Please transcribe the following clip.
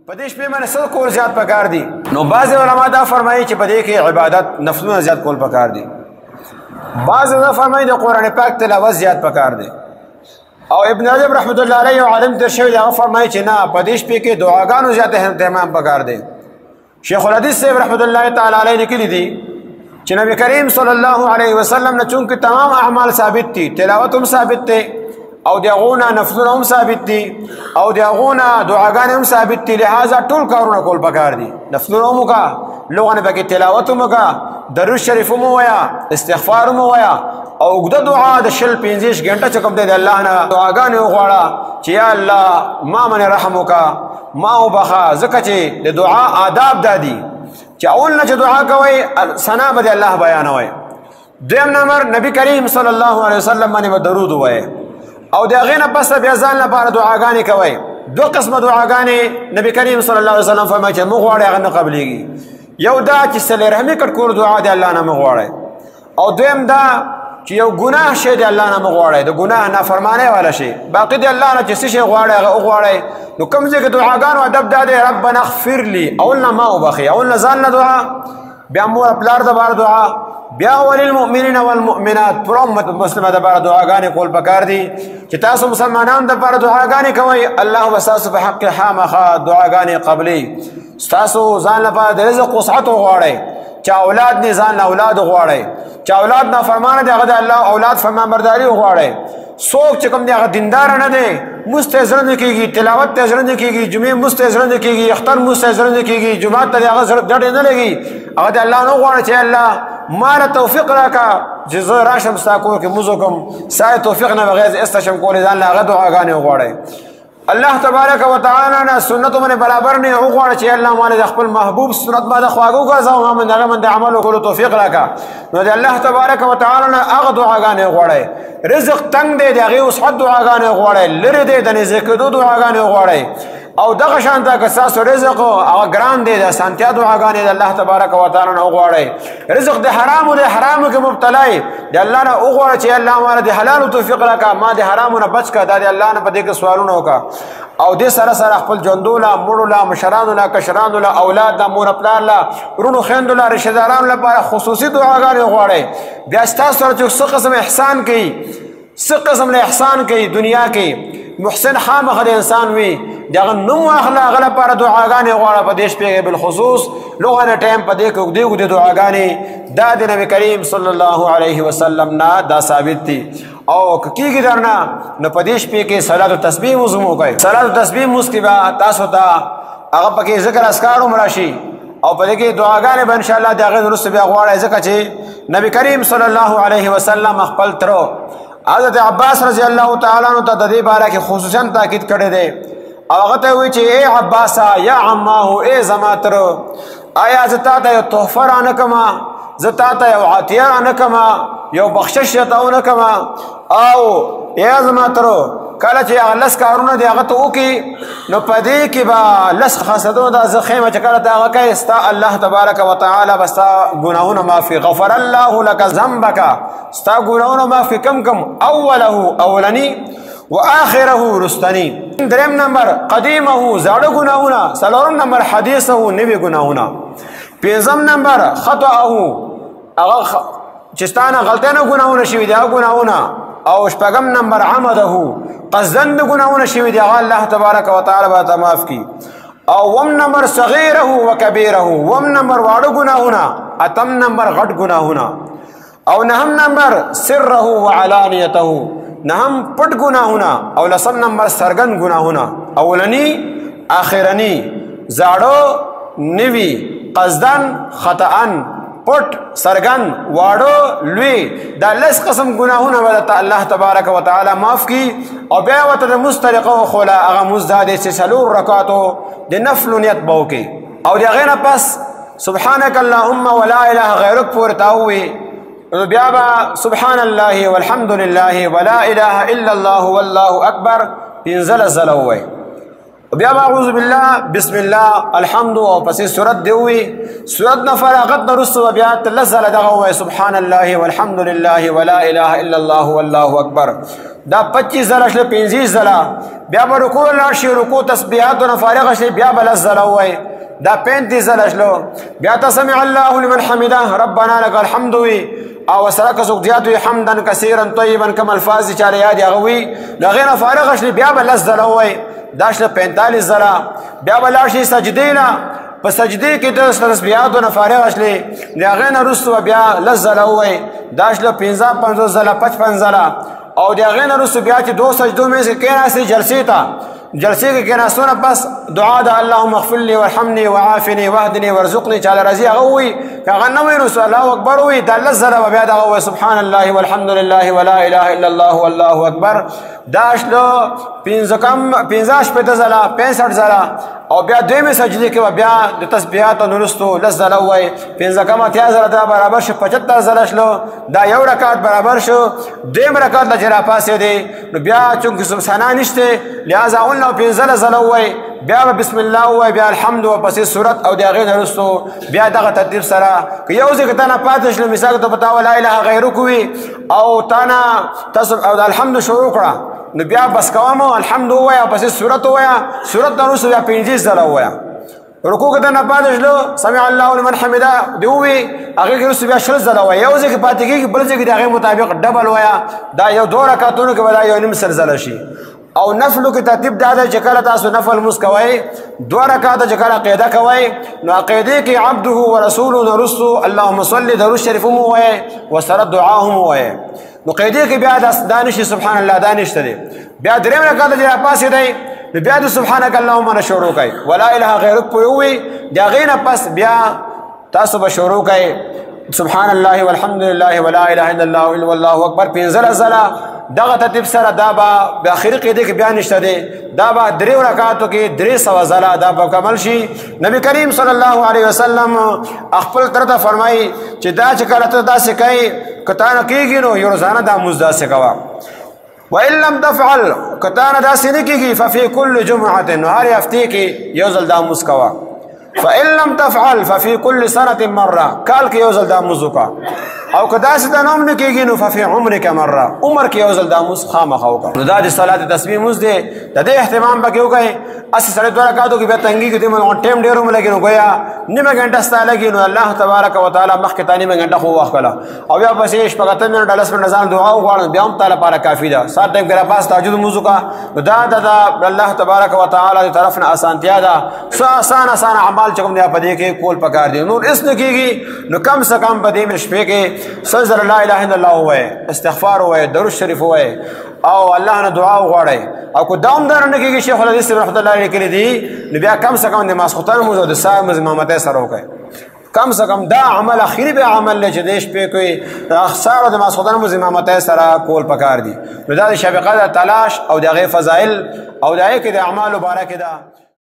په دې شپې باندې څه کول زیات پکار دي؟ نو بعضې علما دا فرمایي چې په دې کې عبادت نفلونه زیات کول پکار دي، بعضې دا فرمایي د قرآن پاک تلاوت زیات پکار دی، او ابن رجب رحمت الله علیه یو عالم تېر شوی دی، هغه فرمایي چې نه، په دې شپې کې دعاګانو زیات اهتمام پکار دی. شیخ الحدیث صاحب رحمت الله تعالی علیه لیکلي دي چې نبی کریم صلی الله علیه وسلم نه چونکه تمام اعمال ثابت دي، تلاوت هم ثابت دی، او د هغو نه نفلونه هم ثابت دي، او د هغو نه دعاګانې هم ثابت دي، لهذا ټول کارونه کول پکار دي. نفلونه هم وکړه، لغونه پکې تلاوت هم وکړه، درود شریف هم ووایه، استغفار هم ووایه، او اوږده دعا د 20 25 ګنټه چې کوم دی د الله نه دعاګانې وغواړه چې یا الله ما باندې رحم وکړه، ما وبخښه. ځکه چې د دعا آداب دا دي چې اول نه چې دعا کوئ ثنا به د الله بیانوئ، دویم نمبر نبی کریم صلی الله علیه وسلم باندې به درود ووایئ، او د هغې نه پس بیا ځان لپاره دعاګانې کوئ. دوه قسمه دعاګانې نبی کریم صلی الله علیه وسلم فرمایي چې موږ غواړئ هغه نه قبلېږي. یو دا چې صله رحمي کټکور دعا د الله نه موږ غواړئ، او دویم دا چې یو ګناه شی د الله نه موږ غواړئ، د ګناه نافرمانۍ والا شی، باقي د الله نه چې څه شی غواړئ هغه وغواړئ. نو کوم ځای کې دعاګانو ادب دا دی، ربنا اغفر لي، اول نه ما وبخښي، اول نه ځان نه دعا، بیا مور پلار دپاره دعا، بیا وللمؤمنین والمؤمنات، پوره امت مسلمه دپاره دعاګانې کول پکار دي. چې تاسو مسلمانانو دپاره دعاګانې کوئ، الله به ستاسو په حق کې خامخا دعاګانې قبلوي. ستاسو ځان لپاره د رزق وسعت وغواړئ، چې اولاد نه ځان له اولاد وغواړئ، چې اولاد نافرمانه دی هغه د الله اولاد فرمانبرداري وغواړئ. څوک چې کوم دی هغه دیندار نه دی، مونځ ته یې زړه نه کېږي، تلاوت ته یې زړه نه کېږي، جمعې مونځ ته یې زړه نه کېږي، اختر مونځ ته یې زړه نه کېږي، جومات ته د هغه زړه ډډې نه لګي، هغه د الله نه وغواړي چې الله ما له توفیق راکړه چې زه راشم ستا کور کې مونځ وکړم، ستا د توفیق نه بغیر زه هېڅ نشم کولی. ځان له هغه دعاګانې وغواړئ. الله تبارک وتعالی نه سنت باندې برابر نه وغواړي چې الله مال د خپل محبوب سنت باندې خواږه وګرځاو، ما باندې هغه باندې عمل وکړو توفیق راکړه. نو د الله تبارک وتعالی نه هغه دعاګانې وغواړئ. رزق تنگ دی، د هغې وسعت دعاګانې وغواړئ، لرې دی د نږدې کېدو دعاګانې وغواړئ. او دغه شان ته که ستاسو رزق هغه ګران دی، د اسانتیا دعاګانې د الله تبارک وتعالی نه وغواړئ. رزق د حرامو دی، حرامو کې مبتلا یې، د الله نه وغواړئ چې الله ماله د حلالو توفیق راکړه، ما د حرامو نه بچ کړه. دا د الله نه په دې کې سوالونه وکړه. او دې سره سره خپل ژوندو له، مړو له، مشرانو له، کشرانو له، اولاد له، مور پلار له، وروڼو خویندو له، رشته دارانو لپاره خصوصي دعاګانې وغواړئ. بیا ستاسو سره چې څه قسم احسان کوي، څه قسم له احسان کوي دنیا کې، محسن خامخا د انسان وي، د هغه نوم واخله، هغه لپاره دعاګانې غواړه. په دې شپې کې بالخصوص لغونه ټایم په دې کې اوږدې اوږدې دعاګانې دا د نبی کریم صلی الله علیه وسلم نه دا ثابت دي. او که کېږي درنه نو په دې شپې کې صلات و تسبیح مونځ هم وکړئ. صلات و تسبیح مونځ کې به تاسو ته هغه پکې ذکر اذکار هم راشي، او په دې کې دعاګانې به انشاءالله د هغې وروسته بیا غواړئ. ځکه چې نبی کریم صلی الله علیه وسلم خپل تره حضرت عباس رضی الله تعالی عنہ ته د دې باره کې خصوصا تاکید کړی دی، او هغه ته وایي چې ای عباسه، یا عماه، ای زما تره، آیا زه تا ته یو تحفه رانه کړم، زه تا ته یو عطیه رانه کړم، یو بخشش راته ونه کړم؟ او یا زما تره، کله چې هغه لس کارونه دې هغه ته وکړي، نو په دې کې به لس خاصتونه دا زه ښیم چې کله ته هغه کوې، ستا الله تبارک وتعالی به ستا ګناهونه معافي، غفر الله لک ذنبک، ستا ګناهونه معافي. کم کم اوله اولني واخره رستنی، دریم نمبر قدیمه زاړه ګناهونه، څلورم نمبر حدیثه نوي ګناهونه، پنځم نمبر خطأه هغه چې ستا نه غلطۍ نه ګناهونه شوي دي هغه ګناهونه، او شپږم نمبر عمده قصداً د ګناهونه شوي دي هغه الله تبارک وتعالی به ته معاف کړي، او وم نمبر صغیره وکبیره، وم نمبر واړه ګناهونه، اتم نمبر غټ ګناهونه، او نهم نمبر سره وعلانیته، نهم پټ ګناهونه، او لسم نمبر څرګند ګناهونه. اولنی، آخرنی، زاړه، نوي، قصداً، خطأً، پټ، څرګند، واړه، لوی، دا لس قسم ګناهونه به درته الله تبارک وتعالی معاف کړي. او بیا ورته د مونځ طریقه وښوله، هغه مونځ دا دی چې څلور رکعاتو د نفلو نیت به وکړي، او د هغې نه پس سبحانک اللهم ولا اله غیرک پورې ته ووایي، نو بیا به سبحان الله والحمد لله ولا اله الا الله والله اکبر 15 ځله ووایي. بیا اعوذ بالله بسم الله الحمد او پسې سورت دی وی. سورت نه فراغت نه رسو بیا تلزل دغه وای سبحان الله والحمد لله ولا اله الا الله والله اکبر. دا 25 ځله شل 25 ځله. بیا به رکوع لاړ شي، رکوع تسبیحات نه فارغ شي بیا به لس ځله وای. دا 35 ځله شلو. بیا تسمع الله لمن حمده ربنا لك الحمد وی او سره که څوک زیات وي حمدا کثیرا طیبا کم الفاظ چې چاله یاد هغه وي. د هغې نه فارغ شي بیا به لس ځله وای. دا شله 45 ځله. بیا به لاړ شي سجدې نه، په سجدې کې د تسبیحاتو نه فارغ شلې د هغې نه وروسته بیا لس ځله ووایي. دا شله 55 ځله 55 ځله. او د هغې نه وروسته بیا چې دوه سجدو منځ کې کښېناستې جلسې ته، جلسې کې کښېناستو نه پس دعا ده اللهم اغفر لي وارحمني وعافني واهدني وارزقني چاله راځي هغه ووایي. که هغه نه وایي نو الله اکبر ووایي. دا لس ځله به بیا دغه ووایي سبحان الله والحمد لله ولا اله الا الله والله اکبر. دا شله 65 ځله 65 ځله. او بیا دویمې سجدې کې به بیا د تسبیحاتو نه وروسته لس ځله ووایي. 5 کم 80 ځله دا برابر شو 75 ځله شلو. دا یو رکعت برابر شو. دویم رکعت له چې راپاڅېدې نو بیا چونکې ثنا نشته لهذا اول نه 15 ځله ووایي. بیا به بسم الله ووایي، بیا الحمد او پسې سورت او د هغې نه وروسته بیا دغه ترتیب سره که یو ځای کې تا نه پاتې شلو مثال ته په تا ولا اله غیرک وي او تا نه تاسو او د الحمد شروع کړه نو بیا بس کوم الحمد ووایه پسې سورت ووایه. سورت نه وروسته بیا 25 ځله ووایه. رکوع کې نه پاتې شلو سمع الله لمن حمده دی ووي هغې کې وروسته بیا 20 ځله ووایه. یو ځای کې پاتې کېږي بل ځای کې د هغې مطابق ډبل ووایه. دا یو دوه رکعتونو کې به دا یو نیم سل ځله شي. او نفلو کې ترتیب دا دی چې کله تاسو نفل لمونځ کوئ دوه رکعته چې کله عقیده کوئ نو عقیدې کې عبده ورسوله نه وروسته اللهم صل درود شریف هم ووایئ وسره دعا هم ووایئ. نو قیدې کې بیا دا نشي سبحان الله دا نشته دی. بیا دریم رکعت چې راپاڅېدی نو بیا د سبحانک اللهم نه شروع کوئ ولا اله غیرک پورې ووایي. د هغې نه پس بیا تاسو به شروع کوئ سبحان الله والحمد لله ولا اله الا الله والله اکبر 15 ځله. دغه ترتیب سره دا به د اخري قیدې کې بیا نشته دی. دا به درېو رکعاتو کې 300 ځله دا به مکمل شي. نبی کریم صلی الله علیه وسلم خپل تر ته فرمایي چې دا چې کله ته داسې کوې که تا نه کېږي نو یو روزانه دا لمونځ داسې کوه. وإن لم تفعل که تا نه داسې نه کېږي ففي كل جمعة نو هرې هفتې کې یو ځل دا لمونځ کوه. فإن لم تفعل ففي كل سنة مرة کال کې یو ځل دا لمونځ وکړه. او که داسې د نوم نه کېږي نو ففي عمرک مره عمر کې یو ځل دا لمونځ خامخا وکړه. نو دا د صلات تسبیح لمونځ دی. د دې اهتمام پکې وکړئ. هسې سړی دوه رکعاتو کې بیا تنګېږي دې باندې ټایم ډېر هم لګي نو ګویا نیمه ګنټه ستا لګي نو الله تبارک وتعالی مخکې تا نیمه ګنټه خو وخت کړه او بیا پسې شپږ منټه لس منټه ځان دعا وغواړه بیا هم تا لپاره کافي ده. سات ټایم کې راپاس تهجد لمونځ وکړه. نو دا د الله تبارک وتعالی د طرف نه اسانتیا ده. څه اسان اسان اعمال چې کوم دی په دې کې کول پکار دي. نور هېڅ نه کېږي نو کم څه کم په دې شپې کې سل لا اله الا الله ووایي، استغفار ووایي، درود شریف ووایي او الله نه دعا وغواړئ. او که دا هم داره نه کېږي شیخ الحدیث رحمت الله علیه لیکلي دي نو بیا کم څه کم د ماسخوتن لمونځ او د سهار لمونځ امامتۍ سره وکړئ. کم څه کم دا عمل اخري بیا عمل دی چې دې شپې کوي د سهار او د ماسخوتن لمونځ امامتۍ سره کول پکار دي. نو دا د شب قدر تلاش او د هغې فضایل او د هغې کې د اعمالو باره کې ده.